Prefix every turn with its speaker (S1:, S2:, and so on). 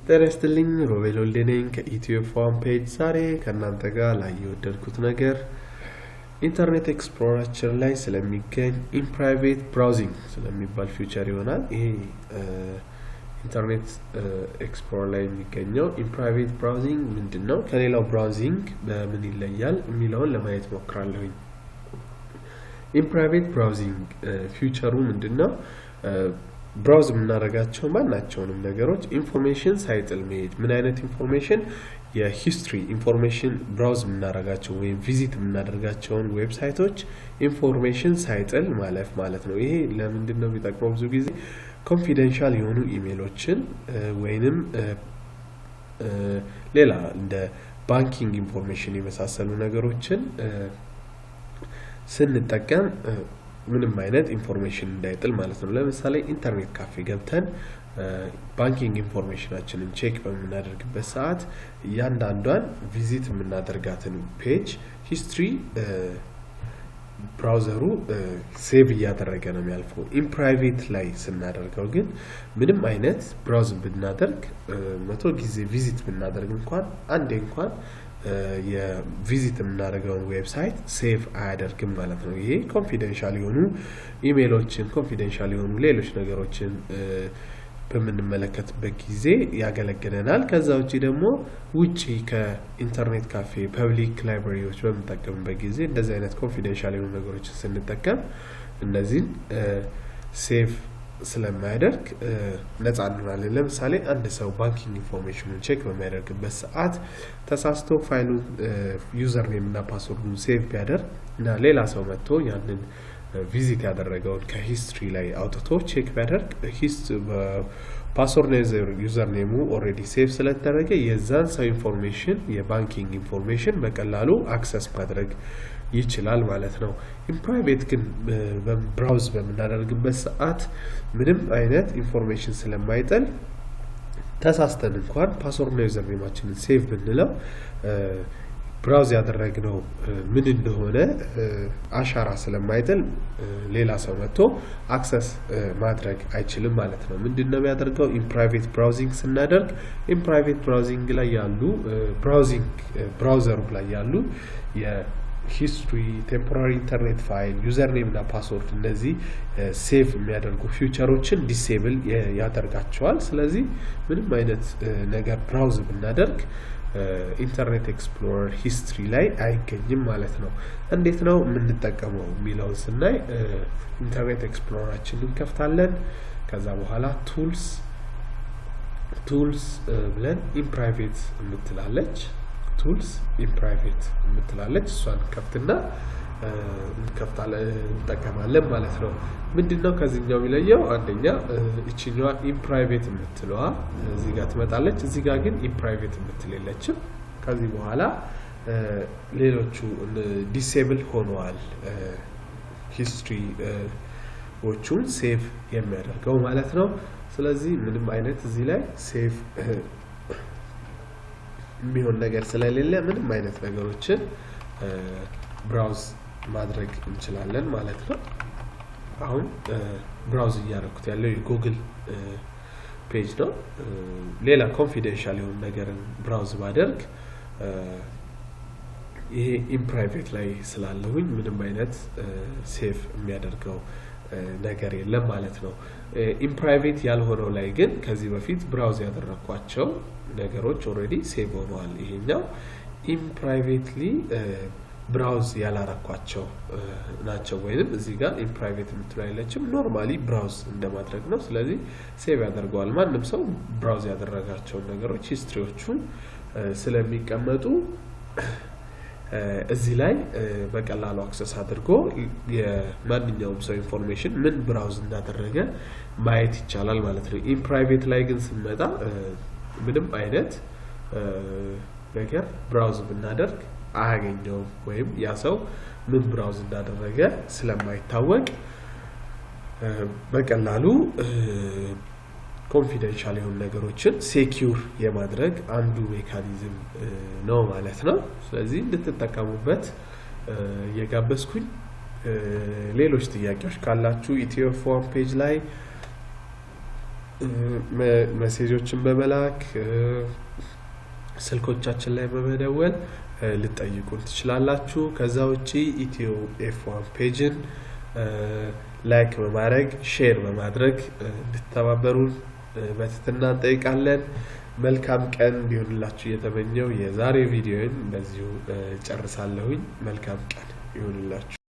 S1: ጤና ይስጥልኝ፣ ሮቤል ወልዴ ነኝ ከኢትዮ ፋን ፔጅ። ዛሬ ከእናንተ ጋር ላይ የወደድኩት ነገር Internet Explorer ኣችን ላይ ስለሚገኝ InPrivate Browsing ስለሚባል feature ይሆናል። ይሄ Internet Explorer ላይ የሚገኘው InPrivate Browsing ምንድን ነው፣ ከሌላው browsing በምን ይለያል የሚለውን ለማየት ሞክራለሁኝ። InPrivate Browsing feature ኡ ምንድን ነው? Browse የምናደርጋቸው ማናቸውንም ነገሮች information ሳይጥል መሄድ። ምን አይነት information? የ history information። Browse የምናደርጋቸው ወይም visit የምናደርጋቸውን website ኦች information ሳይጥል ማለፍ ማለት ነው። ይሄ ለምንድን ነው የሚጠቅመው? ብዙ ጊዜ confidential የሆኑ ኢሜሎችን ወይንም ሌላ እንደ banking information የመሳሰሉ ነገሮችን ስንጠቀም ምንም አይነት information እንዳይጥል ማለት ነው። ለምሳሌ internet cafe ገብተን banking information ኣችንን check በምናደርግበት ሰዓት እያንዳንዷን visit የምናደርጋትን page history browser ኡ save እያደረገ ነው የሚያልፈው። InPrivate ላይ ስናደርገው ግን ምንም አይነት browse ብናደርግ፣ 100 ጊዜ visit ብናደርግ እንኳን፣ አንዴ እንኳን የ visit የምናደርገውን website save አያደርግም ማለት ነው። ይሄ confidential የሆኑ ኢሜይሎችን፣ confidential የሆኑ ሌሎች ነገሮችን በምንመለከትበት ጊዜ ያገለግለናል። ከዛ ውጭ ደግሞ ውጪ ከ internet cafe፣ public library ዎች በምንጠቀምበት ጊዜ እንደዚህ አይነት confidential የሆኑ ነገሮችን ስንጠቀም እነዚህን save ስለማያደርግ ነጻ እንሆናለን። ለምሳሌ አንድ ሰው banking information ኑን check በሚያደርግበት ሰዓት ተሳስቶ file ኡን username እና password ኡን save ቢያደርግ እና ሌላ ሰው መጥቶ ያንን visit ያደረገውን ከ history ላይ አውጥቶ check ቢያደርግ password username ኡ already save ስለተደረገ የዛን ሰው information፣ የ banking information በቀላሉ access ማድረግ ይችላል ማለት ነው። InPrivate ግን browse በምናደርግበት ሰዓት ምንም አይነት information ስለማይጥል ተሳስተን እንኳን password ና username ኣችንን save ብንለው browse ያደረግነው ምን እንደሆነ አሻራ ስለማይጥል ሌላ ሰው መጥቶ access ማድረግ አይችልም ማለት ነው። ምንድን ነው የሚያደርገው? InPrivate Browsing ስናደርግ InPrivate Browsing ላይ ያሉ browsing browser ኡ ላይ ያሉ የ history፣ temporary internet file፣ username እና password እነዚህ save የሚያደርጉ feature ኦችን disable ያደርጋቸዋል። ስለዚህ ምንም አይነት ነገር browse ብናደርግ Internet Explorer history ላይ አይገኝም ማለት ነው። እንዴት ነው የምንጠቀመው የሚለውን ስናይ Internet Explorer ኣችንን እንከፍታለን። ከዛ በኋላ tools ብለን InPrivate የምትላለች፣ tools InPrivate የምትላለች፣ እሷን ከፍትና እንከፍታለን፣ እንጠቀማለን ማለት ነው። ምንድን ነው ከዚህኛው የሚለየው? አንደኛ እችኛዋ InPrivate የምትለዋ እዚህ ጋር ትመጣለች። እዚህ ጋር ግን InPrivate የምትል የለችም። ከዚህ በኋላ ሌሎቹ disable ሆነዋል፣ history ዎቹን save የሚያደርገው ማለት ነው። ስለዚህ ምንም አይነት እዚህ ላይ save የሚሆን ነገር ስለሌለ ምንም አይነት ነገሮችን browse ማድረግ እንችላለን ማለት ነው። አሁን browse እያደረኩት ያለው የ Google page ነው። ሌላ confidential የሆነ ነገርን browse ባደርግ ይሄ InPrivate ላይ ስላለሁኝ ምንም አይነት save የሚያደርገው ነገር የለም ማለት ነው። InPrivate ያልሆነው ላይ ግን ከዚህ በፊት browse ያደረግኳቸው ነገሮች already save ሆነዋል። ይሄኛው InPrivately browse ያላረኳቸው ናቸው። ወይንም እዚህ ጋር InPrivate የምትለው የለችም። Normally browse እንደማድረግ ነው። ስለዚህ save ያደርገዋል። ማንም ሰው browse ያደረጋቸውን ነገሮች history ዎቹን ስለሚቀመጡ እዚህ ላይ በቀላሉ access አድርጎ የማንኛውም ሰው information ምን browse እንዳደረገ ማየት ይቻላል ማለት ነው። InPrivate ላይ ግን ስንመጣ ምንም አይነት ነገር browse ብናደርግ አያገኘውም ወይም ያ ሰው ምን browse እንዳደረገ ስለማይታወቅ በቀላሉ confidential የሆኑ ነገሮችን secure የማድረግ አንዱ mechanism ነው ማለት ነው። ስለዚህ እንድትጠቀሙበት እየጋበዝኩኝ ሌሎች ጥያቄዎች ካላችሁ ኢትዮ ፎር page ላይ messageኦችን በመላክ፣ ስልኮቻችን ላይ በመደወል ልትጠይቁን ትችላላችሁ። ከዛ ውጪ ኢትዮ F1 pageን like በማድረግ፣ share በማድረግ እንድትተባበሩን በትህትና እንጠይቃለን። መልካም ቀን እንዲሆንላችሁ እየተመኘሁ የዛሬ ቪዲዮን በዚሁ ጨርሳለሁኝ። መልካም ቀን ይሁንላችሁ።